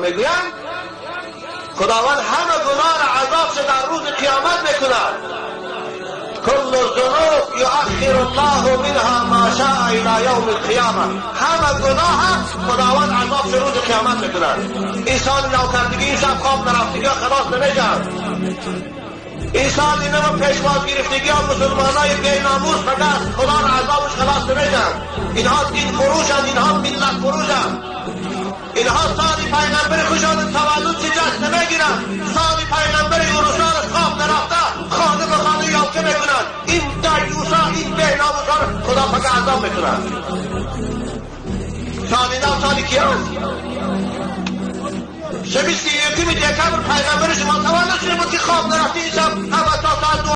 میگویند خداوند همه گناه را عذابش در روز قیامت میکند. کل الذنوب یؤخر الله منها ما شاء الى یوم القیامه. همه گناه خداوند عذابش روز قیامت میکند. این سال نوکردگی، این شب خواب نرفتگی خلاص نمیشن. این سال اینا رو پیشواز گرفتگی ها مسلمان های بیناموس فقط خدا را عذابش خلاص نمیشن. اینها دین فروشند، اینها ملت فروشند. اینها سالی پیغمبر خوشان تولد چه جشن نمیگیرند. سالی پیغمبر یوروسان خواب نرفته خانه به خانه یافته میکنند. این دیوسا، این بیناموسا رو خدا فقط عذاب میکنند. سالی نو سالی کی هست؟ شب 31 دکبر پیغمبر شما تولد شده بود که خواب نرفته این شب همه تا ساعت